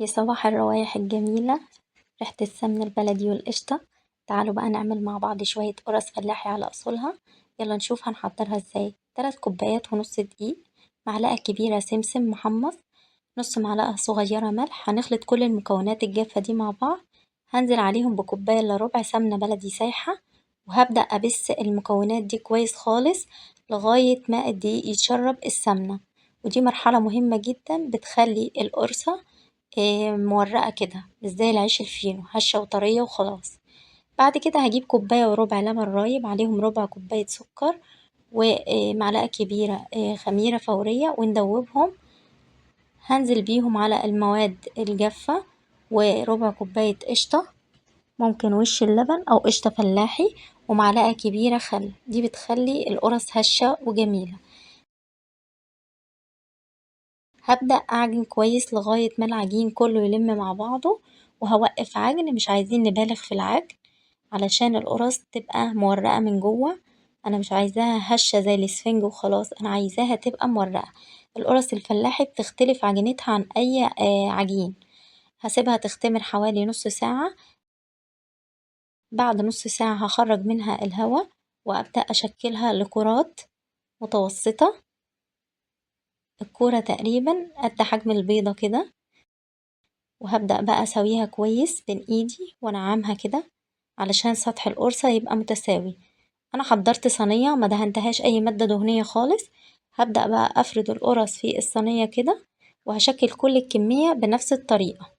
يا صباح الروايح الجميلة، ريحة السمنة البلدي والقشطة. تعالوا بقى نعمل مع بعض شوية قرص فلاحي على أصولها. يلا نشوف هنحضرها ازاي. 3 كوبايات ونص دقيق، معلقة كبيرة سمسم محمص، نص معلقة صغيرة ملح. هنخلط كل المكونات الجافة دي مع بعض. هنزل عليهم بكوباية الا ربع سمنة بلدي سايحة، وهبدأ أبس المكونات دي كويس خالص لغاية ما الدقيق يتشرب السمنة. ودي مرحلة مهمة جدا، بتخلي القرصة مورقة كده، مش زي العيش الفينو، هشة وطرية وخلاص. بعد كده هجيب كوباية وربع لبن رايب، عليهم ربع كوباية سكر ومعلقة كبيرة خميرة فورية، وندوبهم. هنزل بيهم على المواد الجافة وربع كوباية قشطة، ممكن وش اللبن أو قشطة فلاحي، ومعلقة كبيرة خل. دي بتخلي القرص هشة وجميلة. هبدأ أعجن كويس لغاية ما العجين كله يلم مع بعضه، وهوقف عجن، مش عايزين نبالغ في العجن علشان القرص تبقى مورقة من جوه. أنا مش عايزاها هشة زي الاسفنج وخلاص، أنا عايزاها تبقى مورقة. القرص الفلاحي بتختلف عجينتها عن أي عجين. هسيبها تختمر حوالي نص ساعة. بعد نص ساعة هخرج منها الهواء وأبدأ أشكلها لكرات متوسطة. الكورة تقريبا قد حجم البيضة كده. وهبدأ بقى أسويها كويس بين إيدي وأنعمها كده علشان سطح القرصة يبقى متساوي. أنا حضرت صينية ما دهنتهاش أي مادة دهنية خالص. هبدأ بقى أفرد القرص في الصينية كده، وهشكل كل الكمية بنفس الطريقة.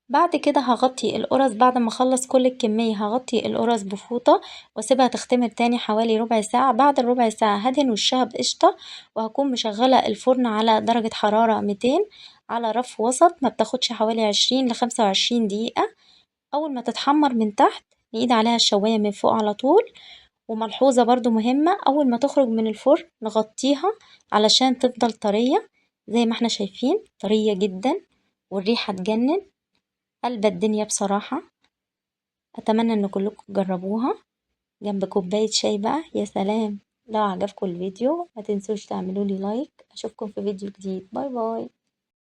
بعد كده هغطي القرص. بعد ما اخلص كل الكمية هغطي القرص بفوطة واسيبها تختمر تاني حوالي ربع ساعة. بعد الربع ساعة هدهن وشها بقشطة، وهكون مشغلة الفرن على درجة حرارة 200 على رف وسط، ما بتاخدش حوالي 20 لخمسة وعشرين دقيقة. أول ما تتحمر من تحت نقيد عليها الشواية من فوق على طول. وملحوظة برضو مهمة، أول ما تخرج من الفرن نغطيها علشان تفضل طرية زي ما احنا شايفين، طرية جدا والريحة تجنن، قلبة الدنيا بصراحة. أتمنى إن كلكم تجربوها جنب كوباية شاي بقى، يا سلام. لو عجبكم الفيديو ما تنسوش تعملوا لي like. أشوفكم في فيديو جديد. bye bye.